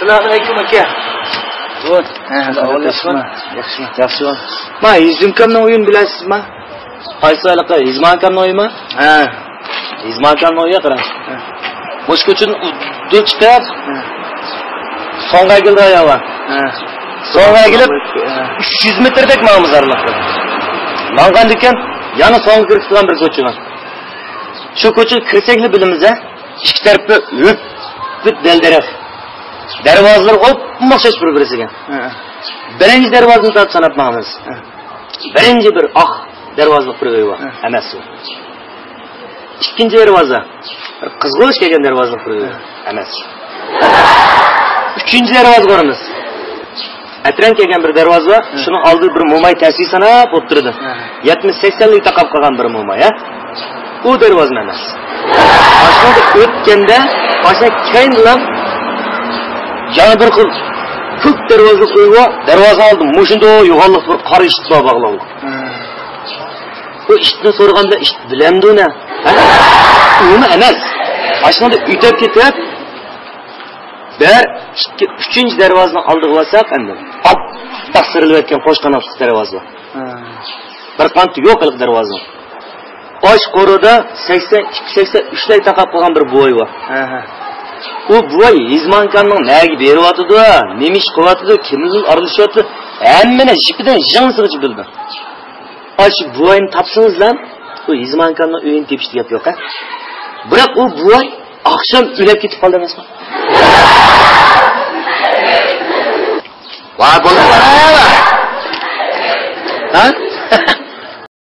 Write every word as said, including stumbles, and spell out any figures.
ئەسسالامۇئەلەيكۇم، ئاكا. ھە، ئەھۋال ياخشىمۇ؟ ياخشى. ياخشى. ما، ھېزىم ئاكامنىڭ ئۆيىنى بىلەسىزما؟ قايسى ھېلىقى؟ ھېزىم ئاكامنىڭ ئۆيىمۇ؟ ھە. ھېزىم ئاكامنىڭ ئۆيى قاراڭ. ھە. مۇشۇ كوچىدىن ئۇدۇل چىقىپ، ھە، سوڭغا ئەگىلدى ئاياغ. ھە. سوڭغا ئەگىلىپ، ھە، ئۈچ يۈز مېتىردەك ماڭىمىز ئارىلىقتا. ماڭغاندىكىن يەنە سوڭغا كىرىپ تۇرغان بىر كوچىغا. شۇ كوچىغا كىرسەكلا بىلىمىز ھە. ئىككى تەرىپى ھۆپپىت دەل-دەرەخ. دەرۋازىلىرى ئوپمۇ ئوخشاش بىر-بىرسىگە. ھە. بىرىنچى دەرۋازىنى تارتىپ ساناپ ماڭىمىز. ھە. بىرىنچى بىر ئاق دەرۋازىلىق بىر ئۆي بار. ھە. ئەمەس ئۇ. ئىككىنچى دەرۋازا. بىر قىزغۇچ كەلگەن دەرۋازىلىق بىر ئۆي. ھە. ئەمەس. ئۈچىنچى دەرۋازىغا بارىمىز. ئەترەڭ كەلگەن بىر دەرۋازا بار. ھە. شۇنىڭ ئالدىدا بىر موماي تەسۋى ساناپ ئولتۇرىدۇ. ھە. يەتمىش سەكسەنلىك تاقاپ قالغان بىر موماي، ھە؟ ئۇ دەرۋازىمۇ ئەمەس. ئاشۇنى ئۆتكەندە، ئاشۇ كەينىلا يەنە بىر خىل كۆك دەرۋازىلىق ئۆي بار. دەرۋازا ئالدىدا مۇشۇنداق يوغانلىق بىر قارا ئىشىك بار باغلىغلىق. ھە. بۇ ئىشىكنى سورىغاندا ئىشىك بىلەمدۇ نە؟ ھە؟ ئۇمۇ ئەمەس. ئاشۇنى ئۆتۈپ كېتىپ، بىر، ئىككى، ئۈچىنچى دەرۋازىنىڭ ئالدىغا بارساق، ئەمدى ئاپئاق سىرىلىۋەتكەن قوش قاناتلىق دەرۋازا بار. ھە. بىر قانىتى يوق ھېلىقى دەرۋازىنىڭ. ئاش قورۇدا سەكسەن ئىككى، سەكسەن ئۈچلەي تاقاپ قالغان بىر بوۋاي بار. ھە، ھە. ئۇ بوۋاي ھېزىم ئاكامنىڭ نەگە بېرىۋاتىدۇ، نېمە ئىش قىلىۋاتىدۇ، كىم بىلەن ئارىلىشىۋاتىدۇ، ھەممىنى جىپىدىن ژىڭسىغىچە بىلىدۇ. ئاشۇ بوۋاينى تاپسىڭىزلا، ئۇ ھېزىم ئاكامنىڭ ئۆيىنى تېپىشتا گەپ يوق ھە. بىراق ئۇ بوۋاي ئاخشام ئۆلۈپ كېتىپ قالدى ئەمەسمۇ؟ ۋاي، بولۇپ بارا. ھە؟